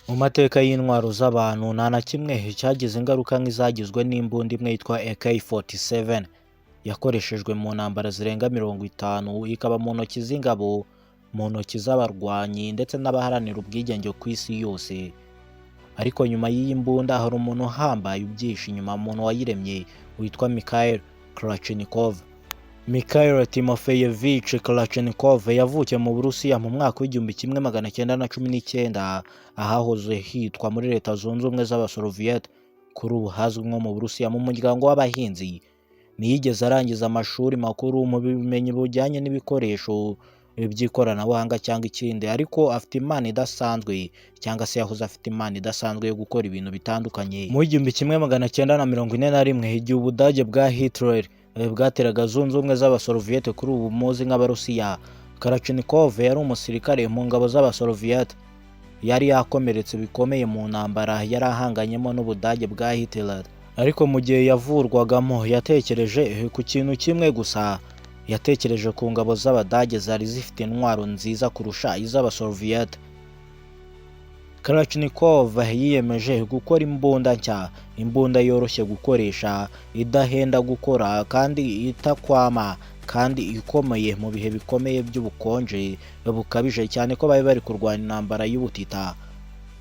Mu mateka y'intwaro z'abantu, nta na kimwe cyagize ingaruka nk'izagizwe n'imbunda imwe yitwa AK-47 yakoreshejwe mu ntambara zirenga 50, ikaba mu ntoki z'ingabo, mu ntoki z'abarwanyi ndetse n'abaharanira ubwigenge ku isi yose. Ariko nyuma y'iyi mbunda hari umuntu uhambaye ubyihishe inyuma, umuntu wayiremye witwa Mikhail Kalashnikov. Mikhail Timofeyevich Kalashnikov yavukiye mu Burusiya mu mwaka w'1919, ahahoze hitwa muri Leta Zunze Ubumwe z'Abasoloviyete, kuri ubu hazwi nko mu Burusiya, mu muryango w'abahinzi. Ntiyigeze arangiza amashuri makuru mu bumenyi bujyanye n'ibikoresho by'ikoranabuhanga cyangwa ikindi, ariko afite impano idasanzwe, cyangwa se yahoze afite impano idasanzwe yo gukora ibintu bitandukanye. Mu 1941, igihe Ubudage bwa Hitler bwateraga Zunze Ubumwe z'Abasoloviyete, kuri ubu muzi nk'Abarusiya, Kalashnikov yari umusirikare mu ngabo z'Abasoloviyete. Yari yakomeretse bikomeye mu ntambara yari ahanganyemo n'Ubudage bwa Hitler, ariko mu gihe yavurwagamo yatekereje ku kintu kimwe gusa. Yatekereje ku ngabo z'Abadage zari zifite intwaro nziza kurusha iz'Abasoloviyete. Kalashnikov yiyemeje gukora imbunda nshya, imbunda yoroshye gukoresha, idahenda gukora kandi itakwama, kandi ikomeye mu bihe bikomeye by'ubukonje bukabije, cyane ko bari bari kurwana intambara y'ubutita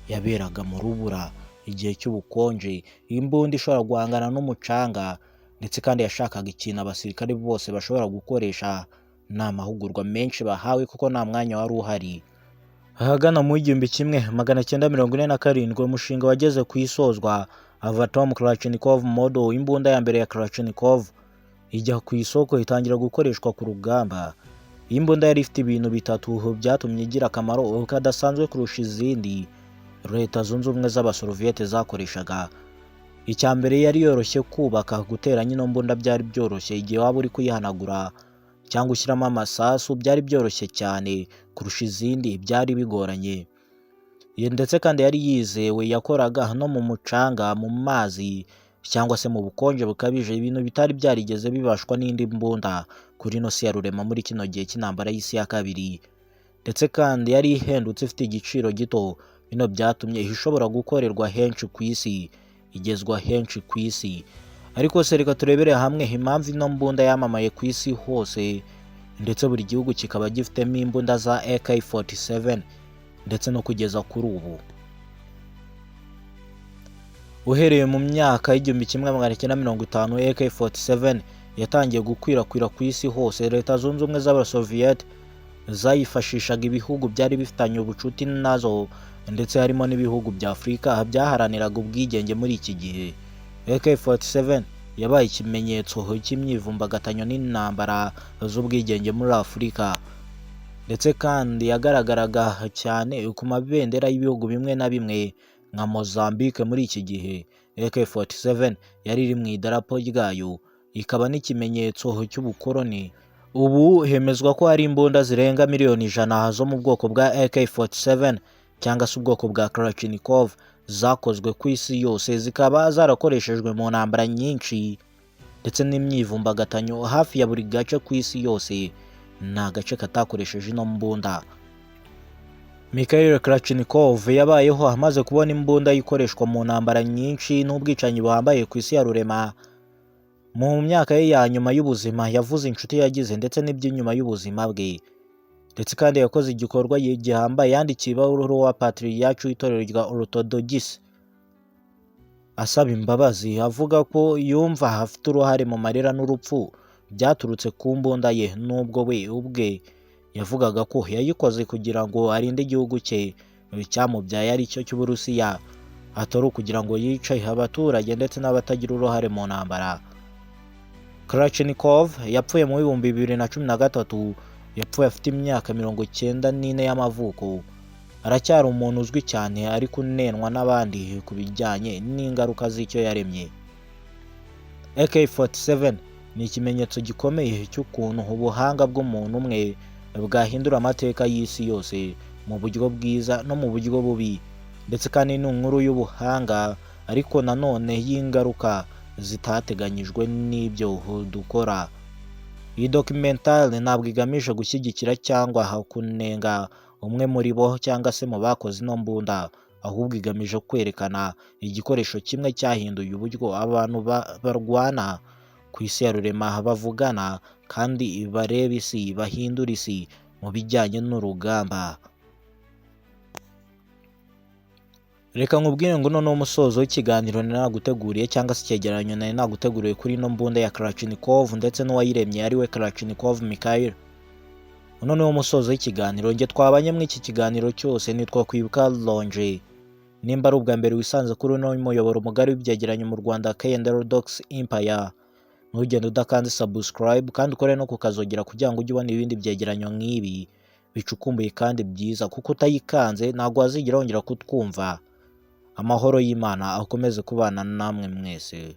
yaberaga mu rubura igihe cy'ubukonje, imbunda ishobora guhangana n'umucanga. Ndetse kandi yashakaga ikintu abasirikare bose bashobora gukoresha nta mahugurwa menshi bahawe, kuko nta mwanya wari uhari. Ahagana mu 1947, umushinga wageze ku isozwa, Atom Kalashnikov Model, imbunda ya mbere ya Kalashnikov, ijya ku isoko, itangira gukoreshwa ku rugamba. Iyi mbunda yari ifite ibintu bitatu byatumye igira akamaro kadasanzwe kurusha izindi Leta Zunze Ubumwe z'Abasoloviyete zakoreshaga. Icya mbere, yari yoroshye kubaka. Guteranya ino mbunda byari byoroshye. Igihe waba uri kuyihanagura cyangwa ushyiramo amasasu, byari byoroshye cyane kurusha izindi byari bigoranye. Ndetse kandi yari yizewe, yakoraga no mu mucanga, mu mazi cyangwa se mu bukonje bukabije, ibintu bitari byarigeze bibashwa n'indi mbunda kuri ino si ya rurema muri kino gihe cy'intambara y'isi ya kabiri. Ndetse kandi yari ihendutse, ifite igiciro gito. Bino byatumye ishobora gukorerwa henshi ku isi, igezwa henshi ku isi. Ariko se reka turebere hamwe impamvu ino mbunda yamamaye ku isi hose, ndetse buri gihugu kikaba gifitemo imbunda za AK-47 ndetse no kugeza kuri ubu. Uhereye mu myaka y'1950, AK-47 yatangiye gukwirakwira ku isi hose. Leta Zunze Ubumwe z'Abasoviyete zayifashishaga ibihugu byari bifitanye ubucuti nazo, ndetse harimo n'ibihugu bya Afurika byaharaniraga ubwigenge muri iki gihe. AK-47 yabaye ikimenyetso cy'imyivumbagatanyo n'intambara z'ubwigenge muri Afurika. Ndetse kandi yagaragaraga cyane ku mabendera y'ibihugu bimwe na bimwe nka Mozambique. Muri iki gihe AK-47 yari iri mu idarapo ryayo, ikaba n'ikimenyetso cy'ubukoloni. Ubu hemezwa ko hari imbunda zirenga miliyoni 100 zo mu bwoko bwa AK-47 cyangwa se ubwoko bwa Kalashnikov zakozwe ku isi yose, zikaba zarakoreshejwe mu ntambara nyinshi ndetse n'imyivumbagatanyo hafi ya buri gace ku isi yose. Nta gace katakoresheje ino mbunda. Mikhail Kalashnikov yabayeho amaze kubona imbunda ikoreshwa mu ntambara nyinshi n'ubwicanyi buhambaye ku isi ya rurema. Mu myaka ye ya nyuma y'ubuzima yavuze inshuti yagize ndetse n'iby'inyuma y'ubuzima bwe. Ndetse kandi yakoze igikorwa gihambaye, yandikiye ibaruwa Patriarch w'itorero rya Orthodox asaba imbabazi, avuga ko yumva afite uruhare mu marira n'urupfu byaturutse ku mbunda ye, nubwo we ubwe yavugaga ko yayikoze kugira ngo arinde igihugu cye cyamubyaye, ari cyo cy'Uburusiya, atari ukugira ngo yice abaturage ndetse n'abatagira uruhare mu ntambara. Kalashnikov yapfuye mu 2013, yapfuye afite imyaka 94 y'amavuko. Aracyari umuntu uzwi cyane ariko unenwa n'abandi ku bijyanye n'ingaruka z'icyo yaremye. AK-47 ni ikimenyetso gikomeye cy'ukuntu ubuhanga bw'umuntu umwe bwahindura amateka y'isi yose mu buryo bwiza no mu buryo bubi. Ndetse kandi ni inkuru y'ubuhanga ariko nanone y'ingaruka zitateganyijwe n'ibyo dukora. Iyi documentary ntabwo igamije gushyigikira cyangwa kunenga umwe muri bo cyangwa se mu bakoze ino mbunda, ahubwo igamije kwerekana igikoresho kimwe cyahinduye uburyo abantu barwana ku isi ya rurema, bavugana kandi bareba isi, bahindura isi mu bijyanye n'urugamba. Reka nkubwire ngo noneho umusozo w'ikiganiro nari naguteguriye, cyangwa se icyegeranyo nari naguteguriye kuri ino mbunda ya Kalashnikov ndetse n'uwayiremye ariwe Kalashnikov Mikhail. Noneho umusozo w'ikiganiro, njye twabanye muri iki kiganiro cyose nitwa Kwibuka Longe. Nimba ari ubwa mbere wisanze kuri uno muyoboro mugari w'ibyegeranyo mu Rwanda K&R Docs Empire, ntugende udakanze subscribe kandi ukore no kukazogera kugira ngo ujye ubona ibindi byegeranyo nk'ibi bicukumbuye kandi byiza, kuko utayikanze ntabwo wazigera wongera kutwumva. Amahoro y'Imana akomeze kubana namwe mwese.